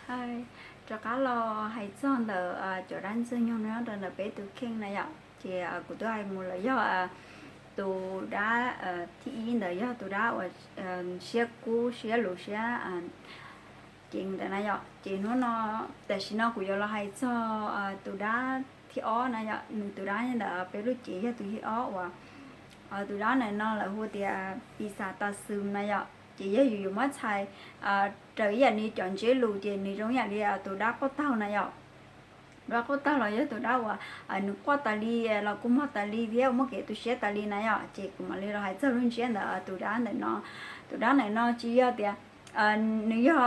Hi, rov qab los hais txog ntawm cov dab ntxwg nyoog nyob rau ntawm peb tus kheej na yom. Ces kuv twb hais mus lawm, yog tus dab thib ib ntawd yog tus dab uas siab kub siab luv siab ceev ntawd na yom. Ces hnub no, tam sim no kuv yuav los hais txog tus dab thib ob na yom. Nws tus dab ntawm peb lub cev yog tus thib ob uas tus dab ntawm no lawv hu tias pis xas tas xwm na yom. Ces yog yus yuav muab txhais raws ib yam li cov ntsiab lus ces nws zoo ib yam li tus dab quaj taug na yom. Dab quaj taug los yog tus dab uas nws quaj tas li los kua muag tas li thiab muaj kev tu siab tas li na yom. Ces kuv mam li los hais txog lub ntsiab ntawm tus dab ntawm no. Tus dab ntawm no tsis yog tias nws yog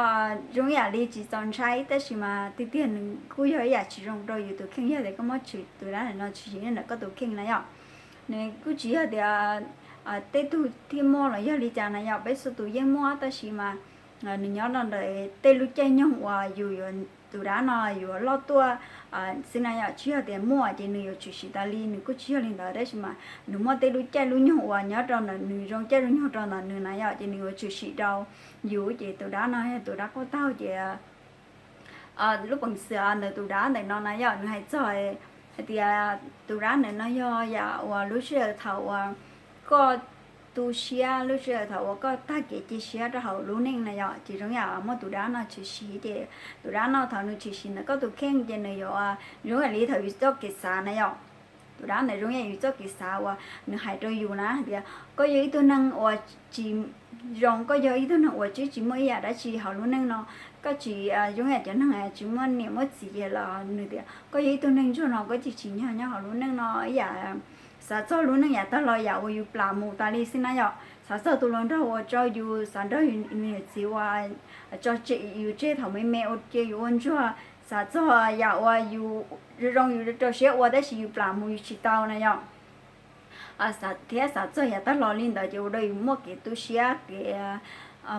zoo ib yam li tsis txaus ntshai, tab sis mas tiag tiag nws kuj yog ib yam tsis zoo rau yus tus kheej. Yog tias koj muab tshwm tus dab ntawm no tshwm sim ntawm koj tus kheej na yom. Nws kuj tsis yog tias tej tug thiaj muaj los yog li cas na yom, peb txhua tus yeej muaj, tab sis mas nws nyob rau ntawm tej lub caij nyoog uas yus yuav, tus dab no yuav loj tuaj xwb na yom. Tsis yog tias muaj ces nws yuav tshwm sim tas li, nws kuj tsis yog li ntawd, tab sis mas nws muaj tej lub caij lub nyoog uas nyob rau ntawm nws zoo caij zoo nyoog rau ntawm nws na yom, ces nws yuav tshwm sim rau yus. Ces tus dab no yog tus dab quaj taug ces lub peev xwm ntawm tus dab ntawm no na yom, nws hais txog hais tias tus dab ntawm no yog yam uas lub sij hawm thaum uas koj tu siab, lub sij hawm thaum uas koj tag kev cia siab rau hauv lub neej na yom, ces zoo yam muaj tus dab no tshwm sim. Ces tus dab no thaum nws tshwm sim ntawm koj tus kheej ces nws yuav zoo yam li thaum yus txoj kev xav na yom. Tus dab ntawd zoo yam yus txoj kev xav uas nws hais rau yus na hais tias koj yog ib tug neeg uas tsis zoo, koj yog ib tug neeg uas twb tsis muaj ib yam dab tsi hauv lub neej no, koj tsis zoo yam cov neeg tsis muaj niam muaj txiv ces los nws tias koj yog ib tug neeg ntsuag no koj tsis tsim nyog nyob hauv lub neej no ib yam. Xav txog lub neej yav tag los yam uas yus plam mus tas li xwb na yom. Xav txog tus hluas nraug uas tso yus, xav nrog yus niam txiv uas tso yus tseg thaum me me ua cia yus ua ntsuag, xav txog yam uas yus zoo zoo yus rau siab ua tab sis yus plam mus yus tsis tau na yom. Thiab xav txog yav tag los li ntawd ces ua rau yus muaj kev tu siab kev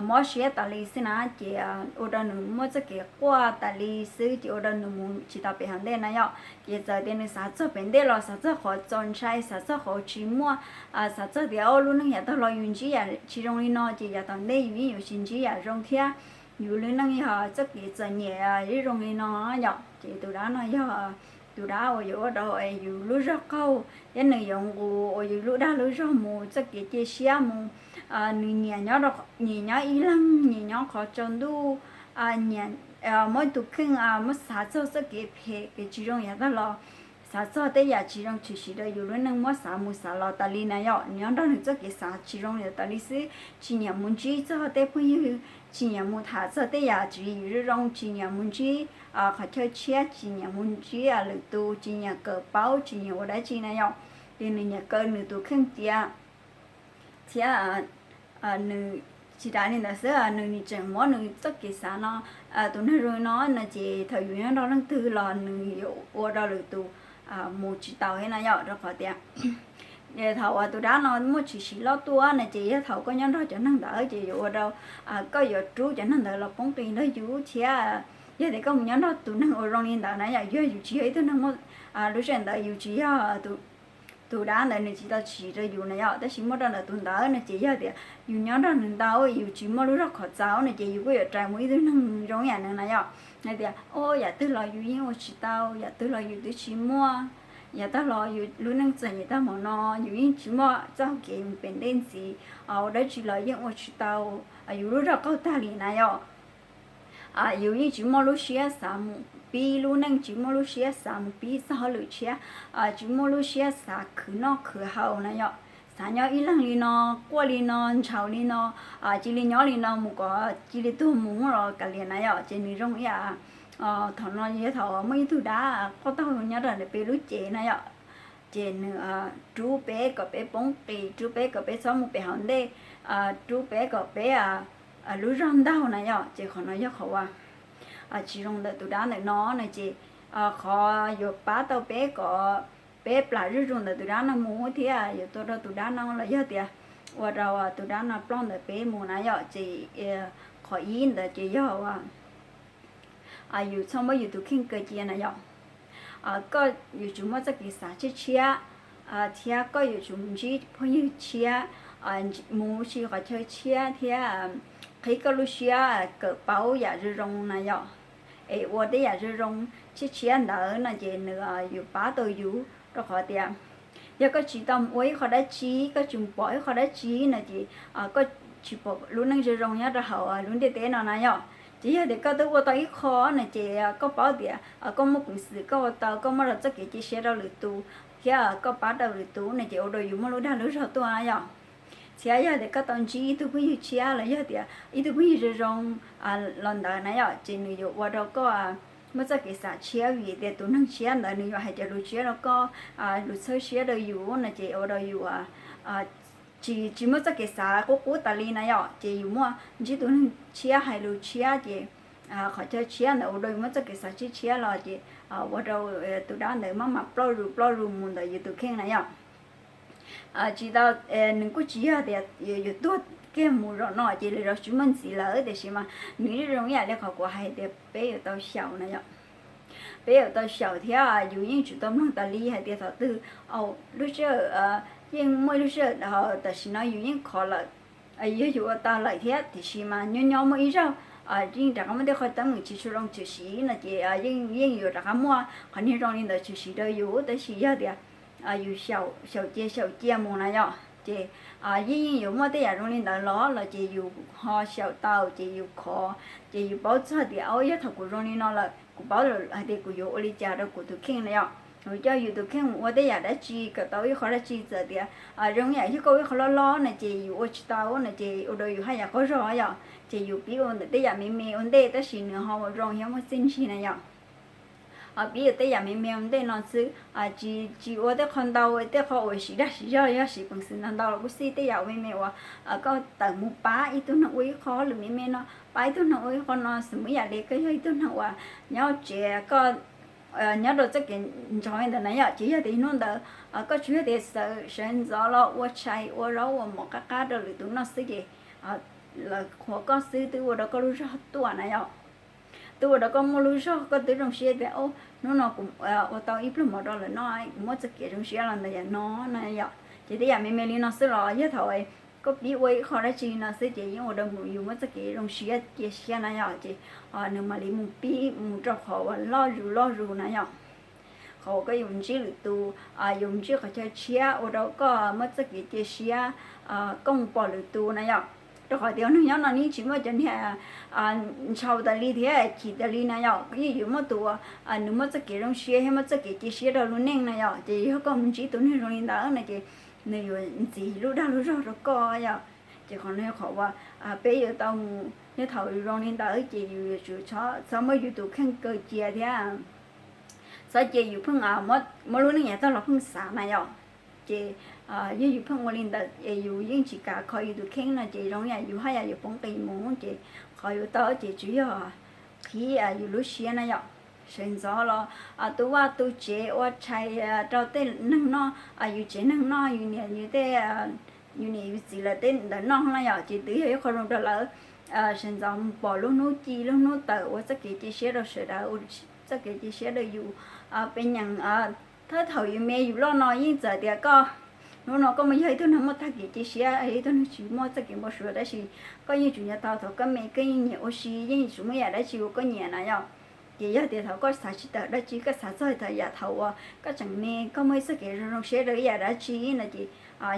mob siab tas li xwb na, ces ua rau nws muaj txoj kev quaj tas li xwb, ces ua rau nws mus tsis tau pem hauv ntej na yom. Ces txawm tias nws xav txog pem ntej los xav txog qhov txaus ntshai, xav txog qhov tsis muaj, xav txog tias o lub neej yav tag los yus ntsib yam tsis zoo li no ces yav tom ntej yus yeej yuav tsis ntsib yam zoo thiab. Yus lub neej yog txoj kev txom nyem zoo li no yom. Ces tus dab no yog tus dab uas yuav ua rau yus lub zog qaug thiab nws yuav nqus uas yus lub dag lub zog mus txoj kev cia siab mus. Nws nyiam nyob, nyiam nyob ib leeg, nyiam nyob qhov tsaus ntuj, nyiam muab tus kheej muab xav txog txoj kev phem kev tsis zoo yav tag los, xav txog tej yam tsis zoo tshwm sim rau yus lub neej muab xav mus xav los tas li na yom. Nyob nrog nws txoj kev xav tsis zoo li tas li xwb, tsis nyiam mus ntsib txog tej phooj ywg, tsis nyiam mus tham txog tej yam tsis zoo zoo, tsis nyiam mus ntsib qhov chaw tshiab, tsis nyiam mus ntsib lwm tus, tsis nyiam kawm paub, tsis nyiam ua dab tsi na yom. Ces nws nyiam kaw nws tus kheej tiav thiab nws tsis tas li ntawd xwb, nws tseem muab nws txoj kev xav no, tus neeg zoo li no no ces thaum yus nyob nrog leej twg los nws yuav ua rau lwm tus mus tsis tau thiab na yom. Rau qhov tias thaum uas tus dab no muaj tshwm sim loj tuaj no ces yog thaum koj nyob nrog cov neeg ntawd ces yuav ua rau koj yuav rub cov neeg ntawd los poob qis nrog yus thiab. Yog tias koj mus nyob nrog tus neeg uas zoo li ntawd na yom, yog yus tsis yog ib tug neeg muaj lub sij hawm ntawd yus tsis yog tus dab ntawd nws tsis tau tshwm sim rau yus na yom, tab sis muaj rau ntawm tus ntawd no ces yog tias yus nyob nrog nws ntau, yus tsis muaj lub zog qhov txaus no ces yus kuj yuav rais mus ib tug neeg zoo ib yam nws na yom. Hais tias o yam twg los yus yeej ua tsis tau, yam twg los yus twb tsis muaj, yav tag los yus lub neej txom nyem tag npaum no, yus yeej tsis muaj txoj hau kev mus pem ntej ntxiv, ua dab tsi los yeej ua tsis tau, yus lub zog qaug tag li na yom. Yus yeej tsis muaj lub siab xav mus pib lub neej, tsis muaj lub siab xav mus pib txog hauj lwm tshiab, tsis muaj lub siab xav khwv noj khwv haus na yom. Xav nyob ib leeg li no, quaj li no, ntshaus li no, cia li nyob li no mus kom cia li tuag mus los kav liam na yom. Ces nws zoo ib yam thaum no yog thaum muaj ib tug dab quaj taug nyob rau ntawm peb lub cev na yom. Ces nws rub peb kom peb poob qis, rub peb kom peb txhob mus pem hauv ntej, rub peb kom peb lub zog ntaug na yom. Ces qhov no yog qhov uas tsis zoo ntawm tus dab ntawm no no ces qhov yuav pab tau peb kom peb plam zuj zus ntawm tus dab no mus thiab yuav tua rau tus dab no los yog tias ua rau tus dab no ploj ntawm peb mus na yom. Ces qhov ib ntawd ces yog uas yus txhob muab yus tus kheej kaw cia na yom. Koj yuav tsum muaj txoj kev xav tshiab tshiab, thiab koj yuav tsum ntsib phooj ywg tshiab, mus ua si qhov chaw tshiab thiab qhib koj lub siab kawm paub yam zoo zoo na yom. es ua tej yam zoo zoo tshiab tshiab ntawd no ces nws yuav pab tau yus, rau qhov tias yog koj tsis tau mus ua ib qho dab tsi, koj tsis pom ib qho dab tsi no ces koj tsis pom lub neej zoo zoo nyob rau hauv lub ntiaj teb no na yom. Ces yog tias koj twb ua tau ib qho no ces koj paub tias koj muaj peev xwm koj ua tau, koj muaj rau txoj kev cia siab rau lwm tus, thiab koj pab rau lwm tus no ces ua rau yus muaj lub dag lub zog tuaj yom. Thiab yog tias koj tau ntsib ib tug phooj ywg tshiab los yog tias ib tug phooj ywg zoo zoo los ntawd na yom, ces nws yuav ua rau koj muaj txoj kev xav tshiab vim tias tus neeg tshiab ntawd nws yuav hais cov lus tshiab rau koj, lus txhawb siab rau yus no ces ua rau yus tsis tsis muaj txoj kev xav qub qub tas li na yom. Ces yus muaj ntsib tus neeg tshiab hais lus tshiab ces qhov chaw tshiab ntawd ua rau yus muaj txoj kev xav tshiab tshiab los ces ua rau tus dab ntawd maj mam ploj zus ploj zus mus ntawm yus tus kheej na yom. Tsis tau, nws kuj tsis yog tias yuav tuag kiag mus zaum no ces lawv tsis muaj ntxiv lawm, tiam sis mas nws yeej zoo ib yam li qhov kuv hais tias peb yuav tau xyaum na yom. Peb yuav tau xyaum thiab yus yeej tsum tau mloog tas li hais tias thaum twg lub sij hawm, yeej muaj ib lub sij hawm, tam sim no yus yeej khov lawm, yog yus ua tau lawm thiab, tiam sis mas nyob nyob muaj ib zaug yeej rov qab muaj tej qho teeb meem tsis tshua zoo tshwm sim no ces yeej yeej yuav rov qab muaj qhov niag zoo li ntawd tshwm sim rau yus, tab sis yog tias yus xyaum cia xyaum cia mus na yom, ces yeej yeej yuav muaj tej yam zoo li ntawd los los ces yus ho xyaum tau ces yus khov, ces yus paub txog tias o yog thaum kuv zoo li no lawm kuv paub lawm hais tias kuv yuav ua li cas rau kuv tus kheej na yom. Yus coj yus tus kheej mus ua tej yam dab tsi kom tau ib qho dab tsi, txawm tias zoo yam yog koj ua ib qho loj loj no ces yus ua tsis tau no ces ua rau yus haj yam qaug zog yom, ces yus pib ua ntawm tej yam me me ua ntej tab sis nws ho ua zoo thiab muaj txiaj ntsig na yom. Pib ua tej yam me me ua ntej no xwb, tsis tsis ua tej qho ntau, tej qho uas siv dag siv zog yog siv peev xwm ntau ntau los kuj xij, tej yam ua me me uas koj tawm mus pab ib tug neeg ua ib qho lwm me me no, pab ib tug neeg ua ib qho no, xws mus ib yam li koj yog ib tug neeg uas nyob tsev, koj nyob rau txoj kev ntsoov li ntawd na yom, ces yog tias hnub ntawd koj tsuas yog tias sawv ntxov los ua tshais ua zaub ua mov qab qab rau lwm tus noj xwb ces lawv qhuas koj xwb twb ua rau koj lub zog tuaj na yom. Twb ua rau koj muaj lub zog, koj twb zoo siab tias o hnub no kuv ua tau ib pluag mov rau lawv noj, kuv muaj txoj kev zoo siab los ntawm yam no na yom. Ces tej yam me me li no xwb los yog thaum koj pib ua ib qho dab tsi no xwb ces yeej ua rau yus muaj txoj kev zoo siab cia siab na yom, ces nws mam li mus pib mus rau qhov uas loj zus loj zus na yom. Qhov uas koj yuav ntsib lwm tus, yuav ntsib qhov chaw tshiab ua rau koj muaj txoj kev cia siab, koj mus pom lwm tus na yom. Rau qhov tias neeg nyob no nws tsis muaj cov niag ntshaus tas li thiab chim tas li na yom, yeej yuav muaj tus uas nws muaj txoj kev zoo siab thiab muaj txoj kev cia siab rau lub neej na yom, ces yog koj mus ntsib tus neeg zoo li ntawd no ces nws yuav ntxiv lub dag lub zog rau koj yom. Ces qhov no yog qhov uas peb yuav tau mus, yog thaum zoo li ntawd ces yus yuav tsum txhob muab yus tus kheej kaw cia thiab txhob cia yus pheej muab lub neej yav tag los pheej xav na yom. Ces yog yus pheej ua li ntawd es yus yeej tsis kam kho yus tus kheej no ces zoo yam yus haj yam yuav poob qis mus, ces qhov yuav tau ces tsuas yog qhib yus lub siab na yom. Sawv ntxov los tu vaj tu tsev ua tshais rau tej neeg noj, yus tsev neeg noj, yus niam yus tej, yus niam yus txiv lawv tej ntawd noj na yom, ces twb yog ib qho zoo rau lawv. Sawv ntxov mus pom lub hnub ci lub hnub tawm ua txoj kev cia siab rau sawv daws, ua txoj kev cia siab rau yus. Peb nyeem, thawj thaum yus me yus loj no yeej txawm tias koj hnub no koj mus yog ib tug neeg muaj tag kev cia siab, ib tug neeg tsis muaj txoj kev npau suav, tab sis koj yeej tsum nco tau thaum koj me koj yeej nyiam ua si, yeej yuav tsum muaj yam dab tsi uas koj nyiam na yom. Ces yog tias thaum koj xav tsis tawm dab tsi, koj xav txog thaum yam thaum uas koj tseem me, koj muaj ib txoj kev zoo zoo siab rau ib yam dab tsi no ces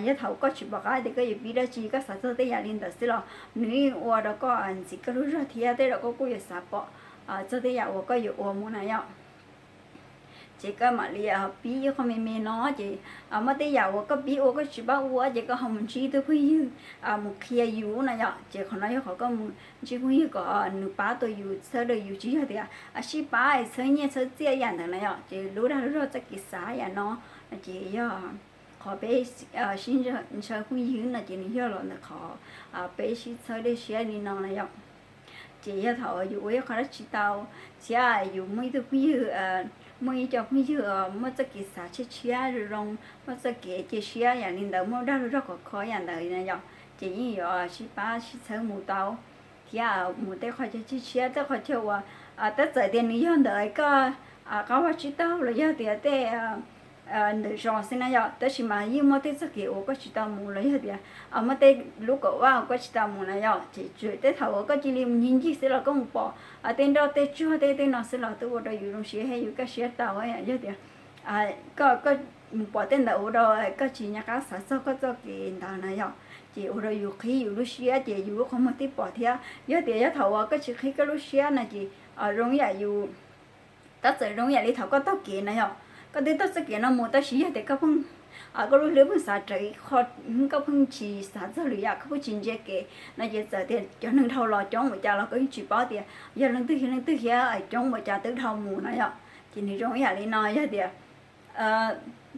yog thaum koj tsis pom qab tias koj yuav pib dab tsi, koj xav txog tej yam li ntawd xwb los nws yeej ua rau koj ntxiv koj lub zog thiab tej zaum koj kuj yuav xav pom txog tej yam uas koj yuav ua mus na yom. Ces koj mam li pib ib qho me me no ces muaj tej yam uas koj pib ua koj tsis paub ua ces koj ho mus ntsib tus phooj ywg mus qhia yus na yom. Ces qhov no yog qhov koj mus ntsib phooj ywg kom nws pab tau yus, txhawb rau yus, tsis yog tias sib pab txhawb nyiaj txhawb txiaj yam ntawd na yom. Ces lub dag lub zog txoj kev xav yam no ces yog qhov peb sib ntshaw phooj ywg no ces nws yog los ntawm qhov peb sib txhawb dej siab li no na yom. Ces yog thaum yus ua ib qho dab tsi tau thiab yus muaj ib tug phooj ywg, muaj ib co phooj ywg muaj txoj kev xav tshiab tshiab zoo zoo, muaj txoj kev cia siab yam li ntawd, muaj dag lub zog khov kho yam ntawd na yom, ces yeej yuav sib pab sib txhawb mus tau thiab mus tej qhov chaw tshiab tshiab, tej qhov chaw uas tab txawm tias nws yog ntawm koj qab vaj tsib taug los yog tias tej ntawm zos xwb na yom, tab sis mas yeej muaj tej txoj kev uas koj tsis tau mus los yog tias muaj tej lub kaum vaj uas koj tsis tau mus na yom, ces tsuas tej thaum uas koj cia li mus ncig ncig xwb los koj mus pom tej nroj tej tsuag tej tej no xwb los twb ua rau yus zoo siab thiab yus kaj siab tau. Yog tias koj mus pom tej ntawd ua rau koj tsis nco qab xav txog koj txoj kev ntawd na yom, ces ua rau yus qhib yus lub siab ces yus lub qhov muag twb pom thiab. Yog tias yog thaum uas koj tsis qhib koj lub siab no ces zoo yam yus tab txawm zoo yam li thaum koj taug kev na yom, koj twb taug txoj kev no mus tab sis yog tias koj pheej, koj lub hlwb pheej xav rawv qho, koj pheej tsis xav txog lwm yam, koj pheej tsis ntsia kev no ces txawm tias cov neeg dhau los coob npaum cas los koj yeej tsis paub tias yog leej twg yog leej twg thiab coob npaum cas twb dhau mus na yom. Ces nws zoo ib yam li no, yog tias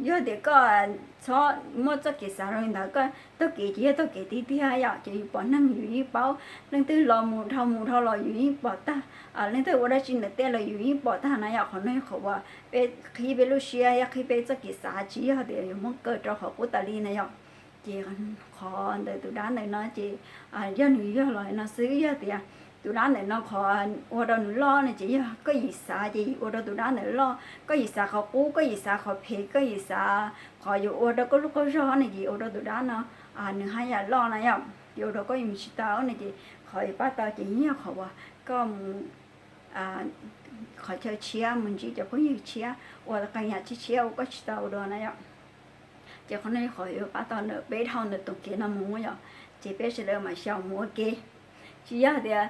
yog tias koj txhob muaj txoj kev xav zoo li ntawd, koj taug kev ces yog taug kev tiag tiag yom, ces yus pom neeg yus yeej paub, leej twg los mus dhau mus dhau los yus yeej pom tag, leej twg ua dab tsi ntawm tej los yus yeej pom tag na yom. Qhov no yog qhov uas peb qhib peb lub siab thiab qhib peb txoj kev xav tsis yog tias yuav muab kaw rau qhov qub tas li na yom. Ces qhov ntawm tus dab ntawm no ces yog nws yog los no xwb, yog tias tus dab ntawm no qhov ua rau nws loj no ces yog koj yim xav ces yim ua rau tus dab ntawd loj, koj yim xav qhov qub, koj yim xav qhov phem, koj yim xav qhov yuav ua rau koj lub qaug zog no ces ua rau tus dab no nws haj yam loj na yom. Ces ua rau koj yuav mus tsis tau no ces qhov yuav pab tau ces yeej yog qhov uas koj mus qhov chaw tshiab mus ntsib cov phooj ywg tshiab ua qee yam tshiab tshiab uas koj tsis tau ua dua na yom. Ces qhov no yog qhov yuav pab tau ntawm peb dhau ntawm tus kev no mus yom. Ces peb sawv daws mam xyaum mus ua ke. Tsis yog tias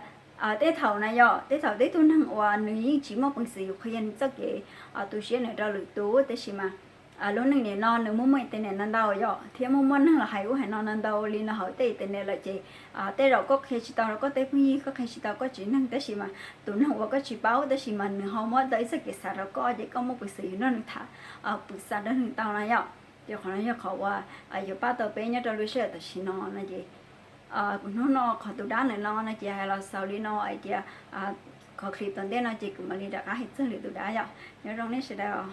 tej thaum na yom, tej thaum tej tug neeg uas nws yeej tsis muaj peev xwm yus qhia nws txoj kev tu siab nws rau lwm tus, tab sis mas lub neej nim no nws muaj muaj internet no ntau yom, thiab muaj muaj neeg los hais ub hais no no ntau li no hauv tej internet lawm ces tej zaum koj qhia tsis tau rau koj tej phooj ywg, koj qhia tsis tau koj tsev neeg, tab sis mas tus neeg uas koj tsis paub tab sis mas nws ho muab tau ib txoj kev xav rau koj ces koj muaj peev xwm yus nrog nws tham pw xa nrog nws tau na yom. Ces qhov no yog qhov uas yuav pab tau peb nyob rau lub sij hawm tam sim no no ces hnub no qhov tus dab ntawm no no ces hais los xaus li no hais tias qhov clip tom ntej no ces kuv mam li rov qab hais txog lwm tus dab yom. Nyob zoo nej sawv daws.